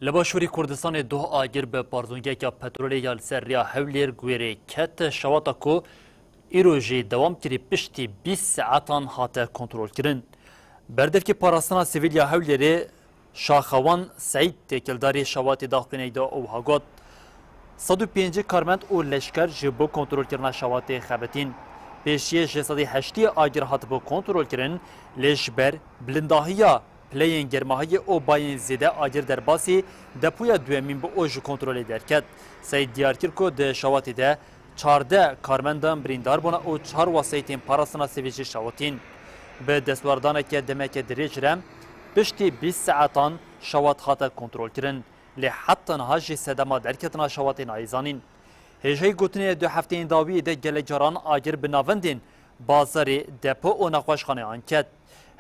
Li Başûrê Kurdistanê doh agir bi pardûngeheka petrolê ya li ser rêya Hewlêr guêrê ket, şewata ku îro jî dewam kirî piştî bîst saetan hate kontrolkirin. Berdevkê Parastina Sivîl ya Hewlêrê Şaxewan Seîd têkildarî şewatê daxuyaniyê da û wiha got, sed û pêncî karmend û leşker ji bo kontrolkirina şewatê xebitîn. Pêşiyê ji sedî heştî agir hatibû kontrolkirin, lê ji ber bilindahiya pileyên germahiyê û bayên zêde agir derbasî depoya duyemîn bi û ji kontrolê derket. Seîd diyar kir ku di şewatê de çardeh karmendan birîndar bûne û çar wesayîtên parastina sivîl jî şewitîn. Bi destwerdaneke demeke dirêj re piştî bîst saetan şewat hate kontrolkirin. Lê heta niha jî sedema derketina şewatê nayê zanîn. Hêjayî gotinê du hefteyên dawiyê de gelek caran agir bi navendên bazarê, depo û nexweşxaneyan ket.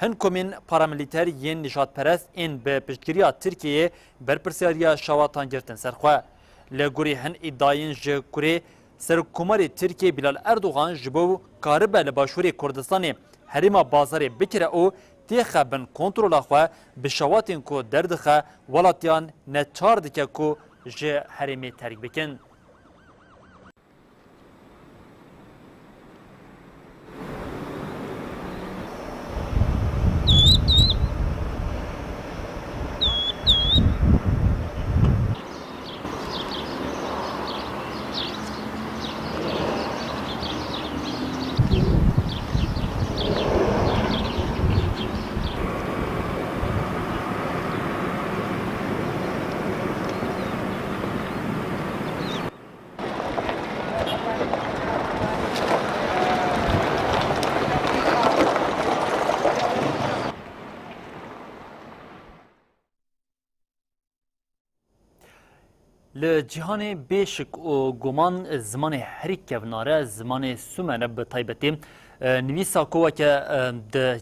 Hin komên paramilîter yên nijadperest ên bi piştgiriya Tirkiyeyê berpirsiyariya şewatan girtin ser xwe. Li gorî hin îdayên ji kurê Serokkomarê Tirkiyê Bilal Erdogan ji bo karibe li Başûrê Kurdistanê herêma bazarê bikire û têxe bin kontrola xwe, bi şewatên ku derdixe welatiyan neçar dike ku ji herêmê terk bikin. Li cîhanê bê şik û guman zimanê herî kevnar e, zimanê Sumer e. Bi taybetî, e, nivîsa ku weke, e, di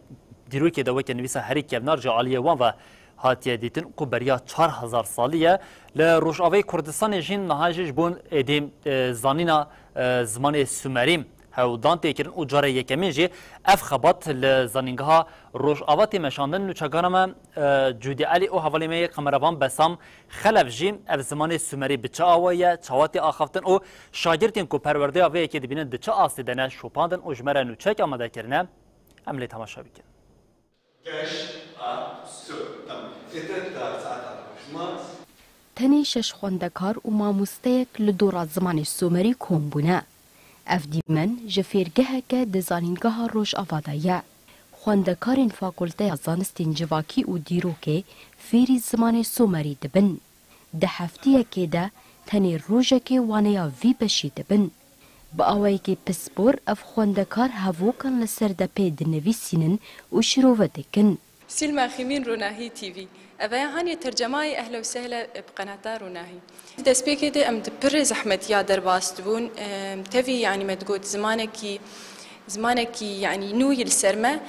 dîrokê de weke nivîsa herî kevnar ji aliyê wan ve hatiye dîtin ku beriya çar hezar salî ye. Li Rojavayê Kurdistanê jî niha jî ji bo êdî, e, zanîna, e, zimanê Sumerî hewldan tê kirin û carê yekemîn jî ev xebat li Zanîngeha Rojava tê meşandin. Nûçegana me, e, Cûdî Elî û hevalê me yê kameravan Besam Xelef jî ev zimanê Sumerî bi çi awayî ye, çawa tê axaftin û şagirtên ku perwerdeya vê yekê dibînin di çi astê de ne şopandin û ji me re nûçeyek amade kirine. Em lê temaşe bikin. Geş a su. Tamam. Êtir da saeta xwe şima. Tenê şeş xwendekar û mamosteyek li dora zimanê Somerî kom bûne. Ev dîmen ji fêrgeheke di Zanîngeha Rojava de ye. Xwendekarên Fakulteya Zanistên Civakî û Dîrokê fêrî zimanê Somerî dibin. Di heftiyekê de tenê rojekê waneya vî beşî dibin. Bi awayekî pispor ev xwendekar hevokan li ser depê dinivîsînin û şirove dikin. Sîlma Xîmîn, Ronahî T V. Ev ya hanê tercemayê Ehla û Sehla bi qenata Ronahî. Destpêkê de em di pirê zehmetiya derbas dibûn. Em, tevî, yanî me digot zimanekî, zimanekî, yanî nû yî li ser me.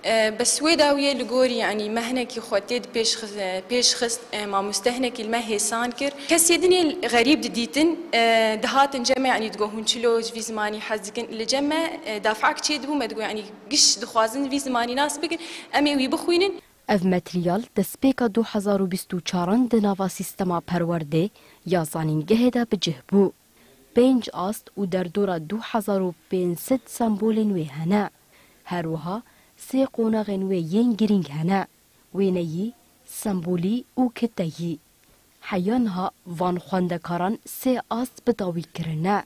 E, bes wê dawiyê li gorî, yanî me hinekî xwe tê di pêş xis-, e, pêş xist, e, mamoste hinekî li me hêsan kir. Kesê dinê xerîb didîtin, e, dihatin cem me, yanî digot hûn çilo ji vî zimanî hez dikin. Li cem me, e, dafak çê dibû, me digot, yanî giş dixwazin vî zimanî nas bikin, em ê wî bixwînin. Ev materyal destpêka du hezar û bîst û çaran di nava sîstema perwerdê ya zanîngehê de bi cih bû. Pênc ast û derdora du hezar û pênc sed sembolên wê hene. Her wiha sê qonaxên wê yên girîng hene, wêneyî, sembolî û kiteyî. Heya niha van xwendekaran sê ast bi dawî kirine.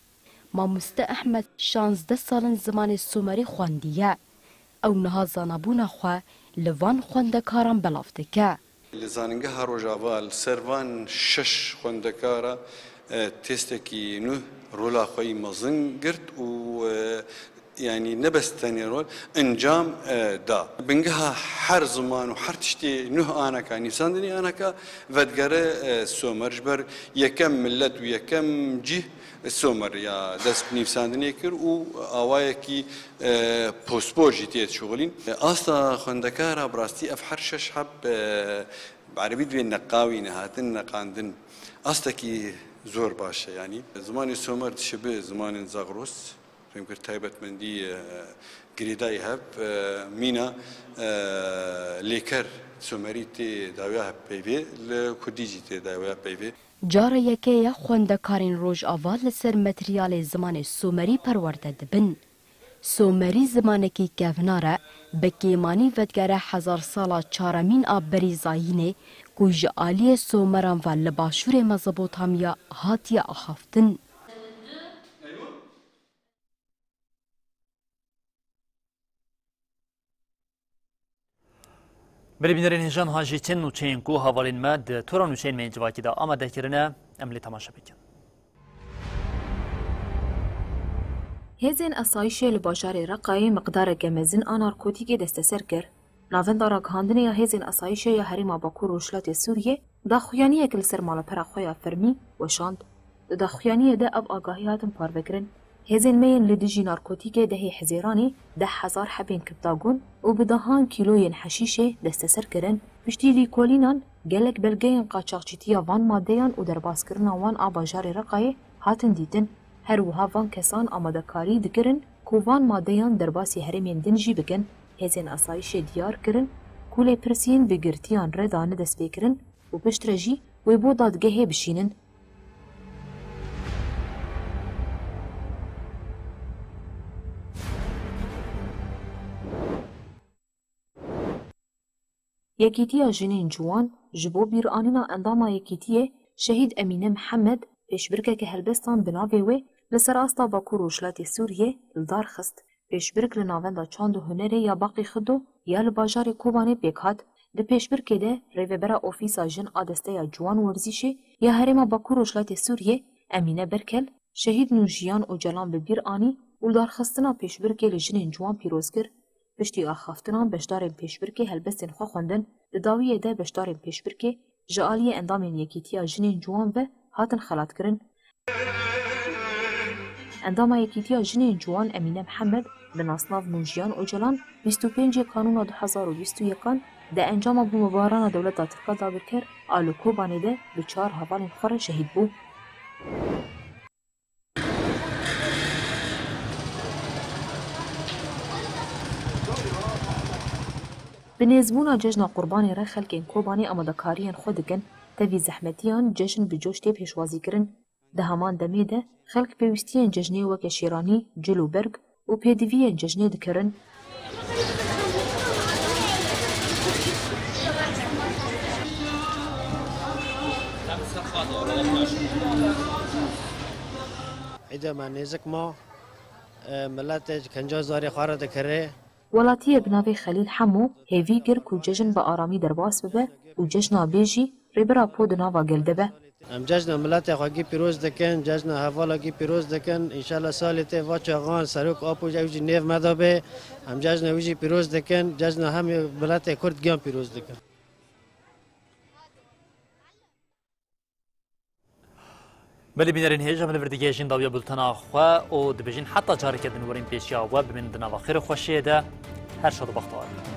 Mamoste Ehmed şazdeh sal in zimanê Somerî xwendiye. Ew niha zanabûna xwe li van xwendekaran belav dike. Li Zanîngeha Rojava li ser van şeş xwendekara, e, testekî nû rola xwe yî mezin girt û, e, yanî ne bes tenê rol, encam, e, da. Bingeha her ziman û her tiştê nuh aneka, nivîsandinê aneka, vedigere, e, Somer. Ji ber yekem millet û yekem cih Somer ya dest bi nivîsandinê kir û awayekî, e, pospor jî tê dişuxulîn. E, asta xwendekara bi rastî ev her şeş heb, e, bi erebî divê neqawî ne hatin neqandin. Astekî zor baş e yanî. Zimanê Somer dişibi zimanên Zagros. Fêm kir taybetmendî, e, girêdayî hev, e, mîna, e, lêker Somerî tê dawiya hev peyvê, li Kurdî jî tê dawiya peyvê. Cara yekê ye xwendekarên Rojava li ser materyalê zimanê Somerî perwerde dibin. Somerî zimanekî kevnar e, bi kêmanî vedigere hezar sala çaremîn a berî zayînê ku ji aliyê Someran ve li başûrê Mezopotamya hatiye axaftin. Belê bînerên hêja, niha jî çend nûçeyên ku hevalên me di tora nûçeyên me yên civakî de amade kirine, em lê temaşe bikin. Hêzên esayîşê li bajarê Reqayê miqdareke mezin a narkotîkê desteser kir. Navenda ragihandinê ya Hêzên Esayîşê ya Herêma Bakur Rojhilatê Sûriyê daxuyaniyek li ser malpera xwe ya fermî weşand. Di daxuyaniyê de ev agahî hatin parvekirin: Hêzên me yên li dijî narkotîkê dehê Hizêranê deh hezar hebên kiptagon û bi dehan kîloyên heşîşê desteser kirin. Piştî lîkolînan, gelek belgeyên qaçaxçîtiya van madeyan û derbazkirina wan a bajarê Reqayê hatin dîtin. Her wiha van kesan amadekarî dikirin ku van madeyan derbasî herêmên din jî bikin. Hêzên esayîşê diyar kirin ku lêpirsîn bi girtiyan re dane destpêkirin û piştre jî wê bo dadgehê bişînin. Yekîtiya Jinên Ciwan ji bo bîranîna endama Yekîtiyê Şehîd Emîne Mihemed pêşbirkeke helbestan bi navê wê li ser asta Bakur Rojhilatê Sûriyê li dar xist. Pêşbirk li Navenda Çand û Hunerê ya Baqî Xido ya li bajarê Kobanê pêk hat. Di pêşbirkê de rêvebera Ofîsa Jin a Desteya Ciwan Werzîşê ya Herêma Bakur Rojhilatê Sûriyê Emîne Berkel, Şehîd Nûjiyan Ocalan bi bîr anî û darxistina pêşbirkê li jinên ciwan pîroz kir. Piştî axaftinan beşdarên pêşbirkê helbestên xwe xwendin. Di dawiyê de beşdarên pêşbirkê ji aliyê endamên Yekîtiya Jinên Ciwan ve hatin xelatkirin. Endama Yekîtiya Jinên Ciwan Emîne Mihemed, bi nasnav Nûjiyan Ocalan, bîst û pêncê Kanûna du hezar û bîst û yekan di encama bombebarana dewleta Tirk a dagirker a li Kobanê de bi çar hevalên xwe re şehîd bû. Bi nêzbûna cejna Qurbanê re xelkên Kobanê amadekariyên xwe dikin. Tevî zehmetiyan cejn bi coş tê pêşwazîkirin. Di heman demê de xelk pêwîstiyên cejnê weke şêranî, cil û berg û pêdiviyên cejnê dikirin. Îdê me nêzik ma, e, miletê kenca zarê xwe re dikirê. Welatiyê bi navê Xelîl Hemo hêvî kir ku cejn bi aramî derbas bibe û cejna bê jî rêbira po di nava gel de be. Em cejna miletê xwe gî pîroz dikin, cejna hevala gî pîroz dikin. Înşallah salê tê va çaxan Serok Apo ew jî nêv me de bê. Em cejna wî jî pîroz dikin, cejna hemî miletê Kurd giyan pîroz dikin. Belê bînerên hêja, min li vir digihêjin dawiya bultena xwe û dibêjin heta careke din werin pêşiya we, bimînin di nava xêr û xweşiyê de. Her şad û bextewar bin.